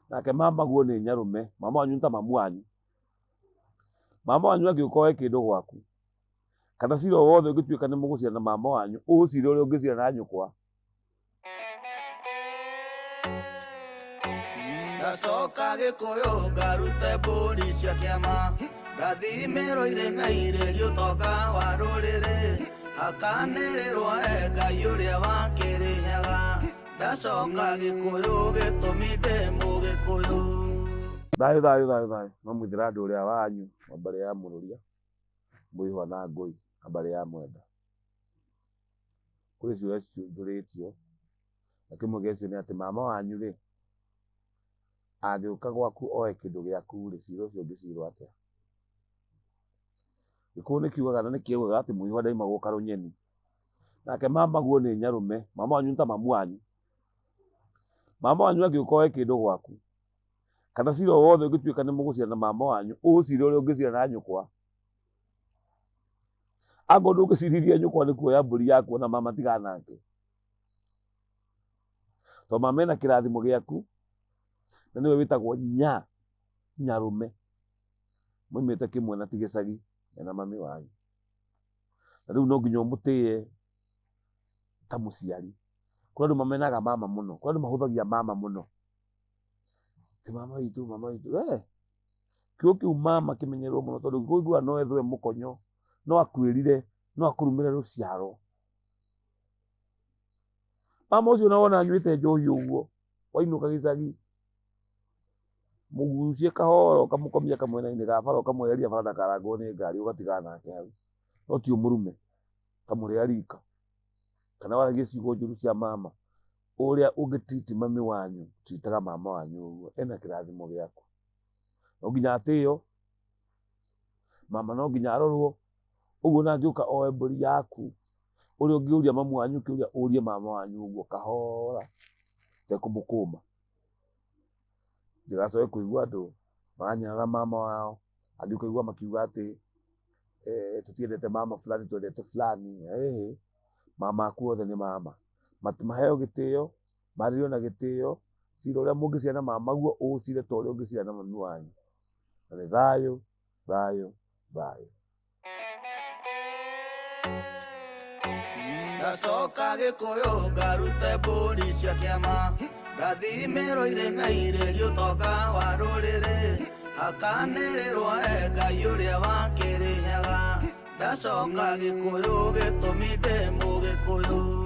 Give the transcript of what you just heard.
Nake mama guo nĩ nyarũme, mama wanyu nĩ ta mamu wanyu. Mama wanyu angĩũka oe kĩndũ gwaku, kana cira o wothe ũngĩtuĩka nĩ mũgũcira na mama wanyu, ũcire ũrĩa ũngĩcira na nyũkwa. Ndacoka Gĩkũyũ ngarute mbũri cia kĩama, ngathimĩrwo irĩ na irĩrio ũtonga wa rũrĩrĩ, hakanĩrĩrwo e Ngai ũrĩa wa Kĩrĩnyaga. Ndacoka Gĩkũyũ gĩtũmi ndĩ Mũgĩkũyũ. Thayũ thayũ thayũ thayũ, no mwithira andũ ũrĩa wanyu wa mbarĩ ya Mũrũria, Mũihwa na Ngũi na mbarĩ ya Mwenda. Kũrĩ ciũria njũrĩtio, na kĩmwe gĩacio nĩ atĩ mama wanyu rĩ, angĩũka gwaku oe kĩndũ gĩaku rĩ, cira ũcio ũngĩcirwo atĩa? Gĩkũyũ nĩ kiugaga na nĩ kĩaugaga atĩ mũihwa ndaimagwo karũnyeni. Nake mama guo nĩ nyarũme, mama wanyu nĩ ta mamu wanyu. Mama wanyu angĩũka oe kĩndũ gwaku, kana cira o wothe ũngĩtuĩka nĩ mũgũcira na mama wanyu, ũcire ũrĩa ũngĩcira na nyũkwa. Angorwo ndũngĩcirithia nyũkwa nĩ kuoya mbũri yaku ona mama tigana nake. Tondũ mama ena kĩrathimo gĩaku, na nĩwe wĩtagwo nya, nyarũme. Moimĩte kĩmwe na ti gĩcagi, ena mami wanyu. Na rĩu no nginya ũmũtĩe ta mũciari. Kũrĩ andũ mamenaga mama mũno, kũrĩ andũ mahũthagia mama mũno. Ti mama witũ, mama witũ, we kiugo kĩu mama kĩmenyererwo mũno tondũ ũngĩkũigua no ethũe mũkonyo, no akwĩrire, no akũrumĩre rũciaro. Mama ũcio ona wona anyuĩte njohi ũguo, wainũka gĩcagi, mũgucie kahora ũkamũkomia kamwena-inĩ ga bara ũkamweheria bara ndakarangwo nĩ ngari ũgatigana nake hau. No ti ũmũrume ta mũrĩ a rika kana waragie ciugo njũru cia mama. Ũrĩa ũngĩ treat mami wanyu, treataga mama wanyu ũguo, ena kĩrathimo gĩaku. No nginya atĩo, mama no nginya arorwo, ũguo ona angĩũka oe mbũri yaku, ũrĩa ũngĩũria mamu wanyu kĩũria ũrie mama wanyu ũguo kahora ũtekũmũkũma. Ndigacoke kũigua andũ maranyarara mama wao, angĩ ũkaigua makiuga atĩ tũtiendete mama fulani twendete fulani. Ĩhĩ, mama aku othe nĩ mama. Maheo gĩtĩo, marĩrio na gĩtĩo, cira ũrĩa mũngĩcira na mama guo ũcire ta ũrĩa ũngĩcira na mami wanyu. Na nĩ thayũ, thayũ, thayũ. Ndacoka Gĩkũyũ ngarute mbũri cia kĩama, ngathimĩrwo irĩ na irĩrio ũtonga wa rũrĩrĩ, hakanĩrĩrwo e Ngai ũrĩa wa Kĩrĩnyaga. Ndacoka Gĩkũyũ gĩtũmi ndĩ Mũgĩkũyũ.